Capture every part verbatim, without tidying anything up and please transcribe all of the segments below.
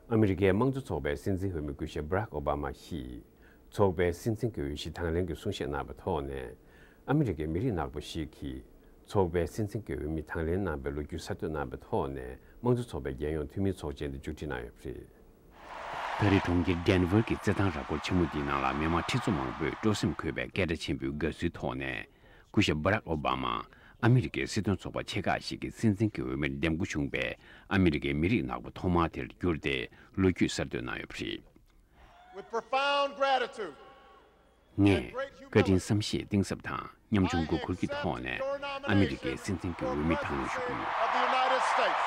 ཨ་མི་རི་ཀའི་དམངས་གཙོ་ཚོགས་པའི་སྲིད་འཛིན་འོས་མི་སྐུ་ཞབས་Barack Obama་ཡིས། ཚོགས་པའི་སྲིད་འཛིན་གྱི་འོས་གཞི་དང་ལེན་གྱི་གསུང་བཤད་གནང་བའི་ཐོག་ནས། ཨ་མི་རི་ཀའི་མི་རིགས་ནག་པོ་ཞིག་གིས། ཚོགས་པའི་སྲིད་འཛིན་གྱི་འོས་མི་དང་ལེན་གནང་བའི་ལོ་རྒྱུས་གསར་གཏོད་གནང་བའི་ཐོག་ནས། དམངས་གཙོ་ཚོགས་པའི་རྒྱལ་ཡོངས་འཐུས་མིའི་ཚོགས་ཆེན་དེ་མཇུག་སྒྲིལ་གནང་ཡོད་པ་རེད། ད་རེས་གྲོང་ཁྱེར་Denver་གྱི་རྩེད་ཐང་ར་སྐོར་ཆེན་མོ་འདིའི་ནང་ལ་མི་མང་ཁྲི་ཚོ་མང་པོས་སྤྲོ་སེམས་འཁོལ་བའི་སྐད་སྒྲ་ཆེན་པོའི་དགའ་བསུའི་ཐོག་ནས། སྐུ་ཞབས་Barack Obama་ཨ་མི་རི་ཀའི་སྲིད་དོན་ཚོགས་པ་ཆེ་ཁག་ཞིག་གི་སྲིད་འཛིན་གྱི་འོས་མིར་འདེམས་བསྐོ་བྱུང་བའི་ཨ་མི་རི་ཀའི་མི་རིགས་ནག་པོ་ཐོག་མ་དེར་གྱུར་ཏེ་ལོ་རྒྱུས་གསར་གཏོད་གནང་ཡོད་པ་རེད། With profound gratitude, ངས་བཀའ་དྲིན་བསམ་ཤེས་གཏིང་ཟབ་དང་ཉམ་ཆུང་མགོ་འཁོར་གྱི་ཐོག་ནས་ཨ་མི་རི་ཀའི་སྲིད་འཛིན་གྱི་འོས་མི་དང་ལེན་ཞུ་གི་ཡོད། Of the United States.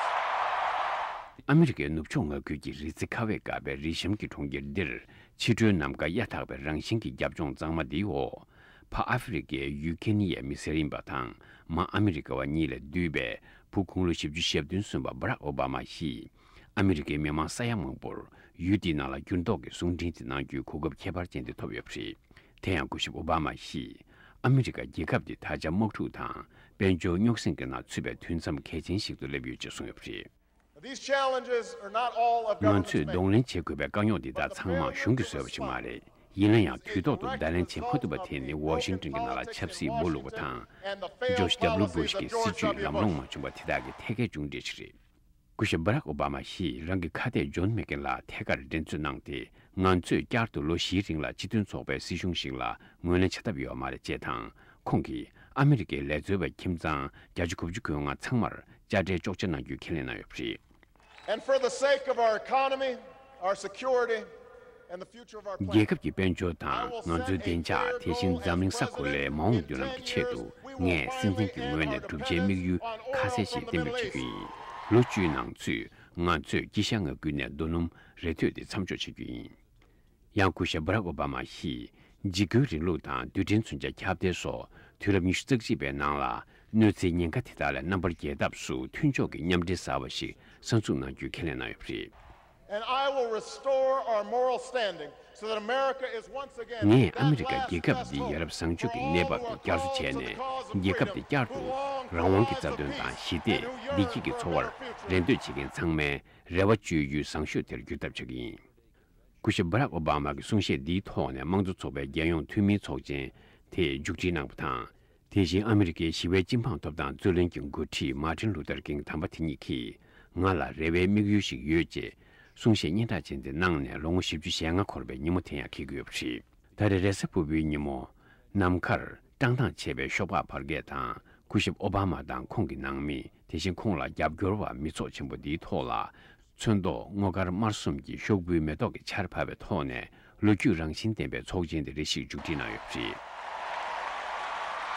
ཨ་མི་རི་ཀའི་ནུབ་ཕྱོགས་མངའ་ཁུལ་གྱི་རི་རྩེ་ཁ་བས་བཀབ་པའི་རི་གཤམ་གྱི་གྲོང་ཁྱེར་འདིར་ཕྱི་དྲོའི་ནམ་མཁའ་གཡའ་དག་པའི་རང་བཞིན་གྱི་རྒྱབ་ལྗོངས་གཙང་མ་འདིའི་འོག་ཕ་ཨ་ཧྥེ་རི་ཀའི་ཡུལ་ཁེ་ནི་ཡའི་མི་སེར་ཡིན་པ་དང་། མ་ཨ་མི་རི་ཀ་བ་གཉིས་ལས་བསྡུས་པའི་བུ་དགུང་ལོ་བཞི་བཅུ་ཞེ་བདུན་སོན་པ་Barack Obama་ཡིས། ཨ་མི་རི་ཀའི་མི་མང་ས་ཡ་མང་པོར་ཡུལ་འདིའི་ནང་ལ་འགྱུར་ལྡོག་གི་གསུང་འཕྲིན་དེ་གནང་རྒྱུའི་གོ་སྐབས་ཁྱད་པར་ཅན་དེ་ཐོབ་ཡོད་པ་རེད། དེ་ཡང་སྐུ་ཞབས་ཨོ་བྷ་མ་ཡིས། ཨ་མི་རི་ཀ་རྒྱལ་ཁབ་འདི་ད་ཆ་དམག་འཁྲུག་དང་། དཔལ་འབྱོར་རྙོག་ཟིང་གི་ནང་ཚུད་པའི་དུས་མཚམས་གལ་ཆེན་ཞིག་ཏུ་སླེབས་ཡོད་ཅེས་གསུངས་ཡོད་པ་རེད། These challenges are not all of ང་ཚོས་གདོང་ལེན་བྱེད་དགོས་པའི་དཀའ་རྙོག་འདི་དག་ཚང་མ་གཞུང་གིས་བཟོས་པ་ཞིག་མ་རེད། ཡིན་ན་ཡང་དུས་ཐོག་ཏུ་བརྡ་ལན་བྱེད་མ་ཐུབ་པ་དེ་ནི་ཝ་ཤིང་ཏོན་གྱི་ནང་ལ་ཆབ་སྲིད་མུ་ལུག་པ་དང་། ཇོརྗ་ཌབ་ལུ་སྦུ་ཤ་གི་སྲིད་ཇུས་ལམ་ལྷོང་མ་བྱུང་བ་དེ་དག་གི་ཐད་ཀའི་མཇུག་འབྲས་ཤིག་རེད། སྐུ་ཞབས་Barack Obama་ཡིས་རང་གི་ཁ་གཏད་ཇོན་མེ་ཀེན་ལ་ཐད་ཀར་འགྲན་རྩོད་གནང་སྟེ། ང་ཚོས་བསྐྱར་དུ་ལོ་བཞིའི་རིང་ལ་སྤྱི་མཐུན་ཚོགས་པའི་སྲིད་གཞུང་ཞིག་ལ་ངོས་ལེན་བྱ་ཐབས་ཡོད་མ་རེད་ཅེས་དང་། ཁོང་གིས་ཨ་མི་རི་ཀའི་ལས་རྩོལ་བའི་ཁྱིམ་ཚང་བརྒྱད་ཅུ་གོ་གཅིག་གོ་ལྔ་ཚང་མར་དཔྱ་ཁྲལ་གཅོག་ཆ་གནང་རྒྱུའི་ཁས་ལེན་གནང་ཡོད་པ་རེད། And for the sake of our economy, our security, and the future of our planet, རྒྱལ་ཁབ་ཀྱི་དཔལ་འབྱོར་དང་ང་ཚོའི་བདེ་འཇགས། དེ་བཞིན་འཛམ་གླིང་ས་གོ་ལའི་མ་འོངས་མདུན་ལམ་གྱི་ཆེད་དུ། ངས་སྲིད་འཛིན་གྱི་ངོས་ནས་བསྒྲུབ་བྱའི་དམིགས་ཡུལ་ཁ་གསལ་ཞིག་གཏན་འབེབས་བྱེད་རྒྱུ་ཡིན། ལོ་བཅུའི་ནང་ཚུད་ང་ཚོས་དཀྱིལ་ཤར་མངའ་ཁུལ་ནས་རྡོ་སྣུམ་རེ་ཐོས་དེ་མཚམས་འཇོག་བྱེད་རྒྱུ་ཡིན། ཡང་སྐུ་ཞབས་Barack Obama་ཡིས། འཇིགས་སྐུལ་རིང་ལུགས་དང་རྡུལ་ཕྲན་མཚོན་ཆ་ཁྱབ་གདལ་སོགས་དུས་རབས་ཉི་ཤུ་རྩ་གཅིག་པའི་ནང་ལ་གནོད་འཚེའི་ཉེན་ཁ་དེ་དག་ལས་རྣམ་པར་རྒྱལ་ཐབས་སུ་མཐུན་ཕྱོགས་ཀྱི་མཉམ་འབྲེལ་གསར་པ་ཞིག་གསར་འཛུགས་གནང་རྒྱུའི་ཁས་ལེན་གནང་ཡོད་པ་རེད། And I will restore our moral standing so that America is once again ངས་ཨ་མི་རི་ཀ་རྒྱལ་ཁབ་འདི་ཡ་རབས་བཟང་སྤྱོད་ཀྱི་གནས་བབ་ཏུ་བསྐྱར་གསོ་བྱས་ནས། རྒྱལ་ཁབ་འདི་བསྐྱར་དུ་རང་དབང་གི་རྩ་དོན་དང་ཞི་བདེ་བདེ་སྐྱིད་ཀྱི་འཚོ་བར་རེ་འདོད་བྱེད་མཁན་ཚང་མའི་རེ་བ་བཅོལ་ཡུལ་བཟང་ཤོས་དེར་འགྱུར་ཐབས་བྱ་གི་ཡིན། སྐུ་ཞབས་Barack Obama་གི་གསུང་བཤད་འདིའི་ཐོག་ནས་དམངས་གཙོ་ཚོགས་པའི་རྒྱལ་ཡོངས་འཐུས་མིའི་ཚོགས་ཆེན་དེ་མཇུག་སྒྲིལ་གནང་བ་དང་། དེ་བཞིན་ཨ་མི་རི་ཀའི་ཞི་བའི་སྤྱི་འབངས་ཐོབ་ཐང་རྩོད་ལེན་གྱི་འགོ་ཁྲིད་Martin Luther King་དམ་པ་དེ་ཉིད་ཀྱིས་ང་ལ་རེ་བའི་དམིགས་ཡུལ་ཞིག་ཡོད་ཅེས་གསུང་བཤད་སྙན་གྲགས་ཅན་དེ་གནང་ནས་ལོ་ངོ་བཞི་བཅུ་ཞེ་ལྔ་འཁོར་བའི་ཉིན་མོ་དེ་ཡང་འཁེལ་གྱི་ཡོད་པ་རེད། ད་རེས་རེས་གཟའ་ཕུར་བུའི་ཉིན་མོ། ནམ་མཁར་བཀྲག་མདངས་ཆེ་བའི་ཤོག་སྦག་འབར་གས་དང་། སྐུ་ཞབས་ཨོ་བྷ་མ་དང་ཁོང་གི་ནང་མི། དེ་བཞིན་ཁོང་ལ་རྒྱབ་སྐྱོར་བ་མི་ཚོགས་ཆེན་པོ་འདིའི་ཐོག་ལ། ཚོན་མདོག་སྔོ་དཀར་དམར་གསུམ་གྱི་ཤོག་བུའི་མེ་ཏོག་གི་ཆར་ཕབ་པའི་ཐོག་ནས། ལོ་རྒྱུས་རང་བཞིན་ལྡན་པའི་ཚོགས་ཆེན་དེ་རེ་ཞིག་མཇུག་སྒྲིལ་གནང་ཡོད་པ་རེད།